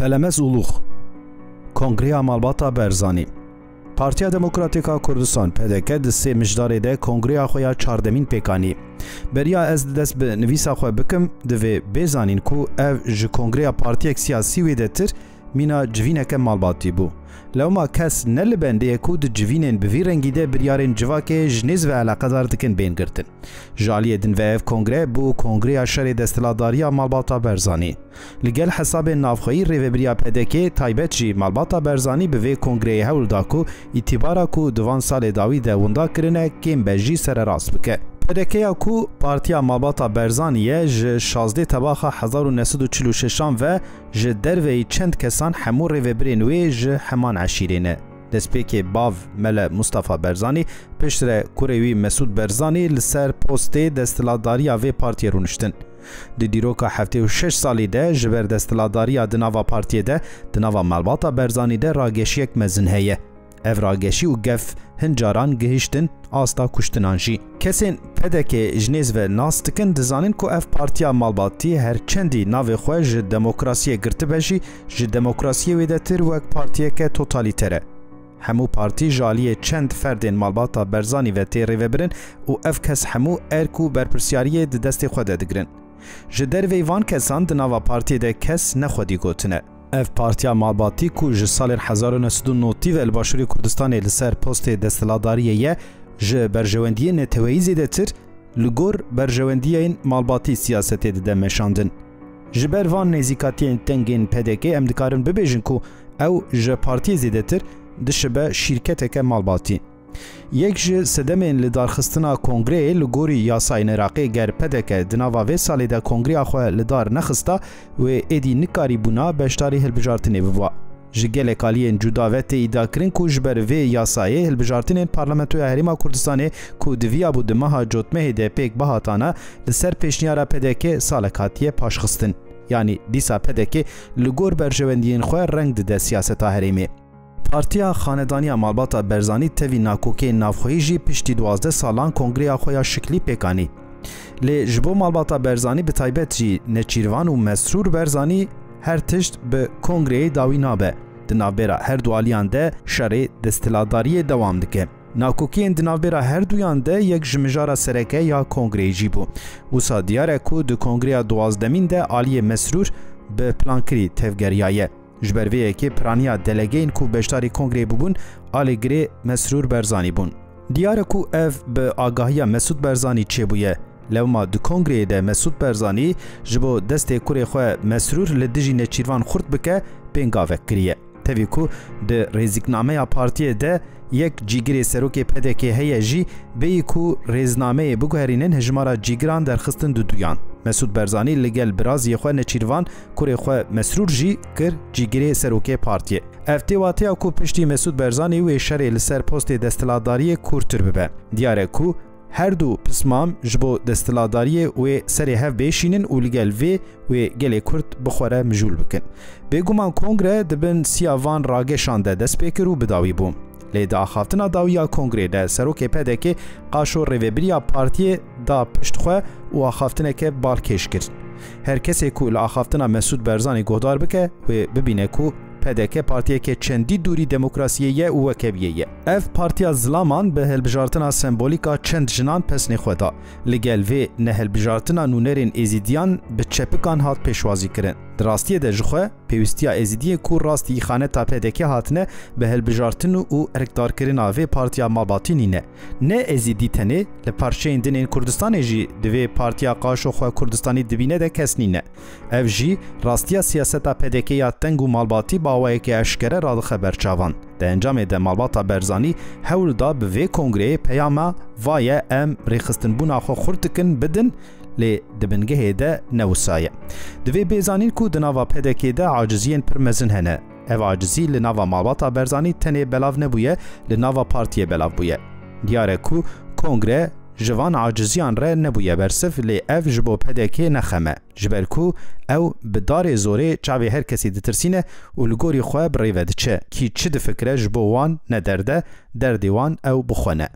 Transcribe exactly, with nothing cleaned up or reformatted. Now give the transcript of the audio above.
Pelemez Ulûx. Kongreya Malbata Berzanî. Partiya Demokratîk a Kurdistan, P D K, di sê Mijdarê de kongreya xwe ya çardemîn pêk anî. Beriya ez dest bi nivîsa xwe bikim, divê bê zanîn ku ev ji kongreya partiyek siyasî wêdetir mîna civîneke malbatî bû. Lewma kes ne li bendê ye ku di civînên bi vî rengî de biryarên civakê ji nêz ve eleqedar dikin bên girtin. Ji aliyê din ve ev kongre bû kongreya şerê desthilatdariya malbata Berzanî. Li gel hesabên navxweyî rêvebiriya P D K taybet jî malbata Berzanî bi vê kongreyê hewl da ku îtîbara ku di van salê dawî de winda kirine kêm be jî sererast bike. P D K ya ku partiya malbata Berzanî ye, ji şazdeh Tebaxa hezar û neh sed û çil û şeşan ve ji derveyî çend kesan hemû rêvebirên wê ji heman eşîrê ne. Destpêkê bav Mele Mustafa Berzanî, piştre kurê wî Mesûd Berzanî li ser postê desthilatdariya vê partiyê rûniştin. Di dîroka heftê û şeş salî de ji ber desthilatdariya di nava partiyê de, di nava malbata Berzanî de rageşiyek mezin heye. Ev rageşî û gef hin caran gihiştin asta kuştinan jî. Kesên P D K ji nêz ve nas dikin, dizanin ku ev partiya malbatî her çendî navê xwe ji demokrasiyê girtibe jî, ji demokrasiyê wêdetir wek partiyeke totalîter e. Hemû partî ji aliyê çend ferdên malbata Berzanî ve tê rêvebirin û ev kes hemû erk û berpirsiyariyê di destê xwe de digirin. Ji derveyî van kesan di nava partiyê de kes ne xwedî gotine. Ev partiya malbatî ku ji salên hezar û neh sed û notî ve li Başûrê Kurdistanê li ser postê desthilatdariyê ye, ji berjewendiyê neteweyî zêdetir li gor berjewendiyên malbatî siyasetê dide meşandin. Ji ber van nêzîkatiyên tengên P D K em dikarin bibêjin ku ew ji partiyê zêdetir dişibe şîrketeke malbatî. Yek ji sedemên li darxistina kongreyê li gorî yasayên Iraqê ger P D K di nava vê salê de kongreya xwe li dar nexista, wê êdî nikarîbûna beşdarî hilbijartinê bibûa. Ji gelek aliyên cuda ve tê îdiakirin ku ji ber vê yasayê hilbijartinên Parlamentoya Herêma Kurdistanê ku diviyabû di meha Cotmehê de pêk bihatana, li ser pêşniyara P D K salek hatiye paşxistin. Yanî dîsa P D K li gor berjewendiyên xwe reng dide siyaseta herêmê. Partiya Xanedaniya Malbata Berzanî tevî nakokeyên navxweyî jî piştî duwazdeh salan kongreya xwe ya şiklî pêk anî. Lê ji bo Malbata Berzanî bi taybet jî Neçîrvan û Mesrûr Berzanî her tişt bi kongreyê dawî nabe. Di navbera her du aliyan de şerê desthilatdariyê dewam dike. Nakokiyên di navbera her duyan de yek ji mijara sereke ya kongreyê jî bû. Wisa diyar e ku di kongreya duwazdemîn de aliyê Mesrûr bi plankirî tevgeriyaye. Ji ber vê yekê piraniya delegeyên ku beşdarî kongreyê bûbûn, alîgirê Mesrûr Barzanî bûn. Diyar e ku ev bi agahiya Mesûd Barzanî çêbûye. Lewma di kongreyê de Mesûd Barzanî ji bo destê kurê xwe Mesrûr li dijî Neçîrvan xurt bike, pêngavek kiriye. Tevî ku di rêzîknameya partiyê de yek cîgirê serokê P D K heye jî, bêyî ku rêznameyê biguherînin, hejmara cîgiran derxistin du duyan. Mesûd Barzanî li gel biraziyê xwe Neçîrvan, kurê xwe Mesrûr jî kir cîgirê serokê partiyê. Ev tê wateya ku piştî Mesûd Barzanî wê şerê li ser postê desthilatdariyê kûrtir bibe. Diyar e ku her du pismam ji bo desthilatdariyê wê serê hev bêşînin û li gel vê wê gelê Kurd bi xwe re mijûl bikin. Bêguman kongre di bin siya van rageşan de dest pê kir û bi dawî bû. Lê di axaftina dawî ya kongrê de serokê P D K qaşo rêvebiriya partiyê da pişt xwe û axaftineke balkêş kir. Her kesê ku li axaftina Mesûd Barzanî guhdar bike, wê bibîne ku P D K partiyeke çendî dûrî demokrasiyê ye û wekeviyê ye. Ev partiya zilaman bi hilbijartina sembolîk a çend jinan pesnê xwe da. Li gel vê nehilbijartina nûnerên êzîdiyan bi çepikan hat pêşwazî kirin. Di rastiyê de ji xwe pêwîstiya êzîdiyên ku rastî îxaneta P D K hatine bi hilbijartin û erkdarkirina vê partiya malbatî nîne. Ne êzîdî tenê, li parçeyên din ên Kurdistanê jî di vê partiya qaşo xwe Kurdistanî dibîne de kes nîne. Ev jî rastiya siyaseta P D K ya teng û malbatî bi awayekî eşkere radixe ber çavan. Di encamê de malbata Barzanî hewl da bi vê kongreyê peyama "Va ye, em rêxistinbûna xwe xurt dikin" bidin, lê di bingehê de ne wisa ye. Divê bê zanîn ku di nava P D K de aciziyên pir mezin hene. Ev acizî li nava malbata Barzanî tenê belav nebûye, li nava partiyê belav bûye. Diyar e ku kongre ji van aciziyan re nebûye bersiv, lê ev ji bo P D K ne xem e. Ji ber ku ew bi darê zorê çavê her kesî ditirsîne û li gorî xwe bi rê ve diçe. Kî çi difikire, ji bo wan ne derd e, derdê wan ew bi xwe ne.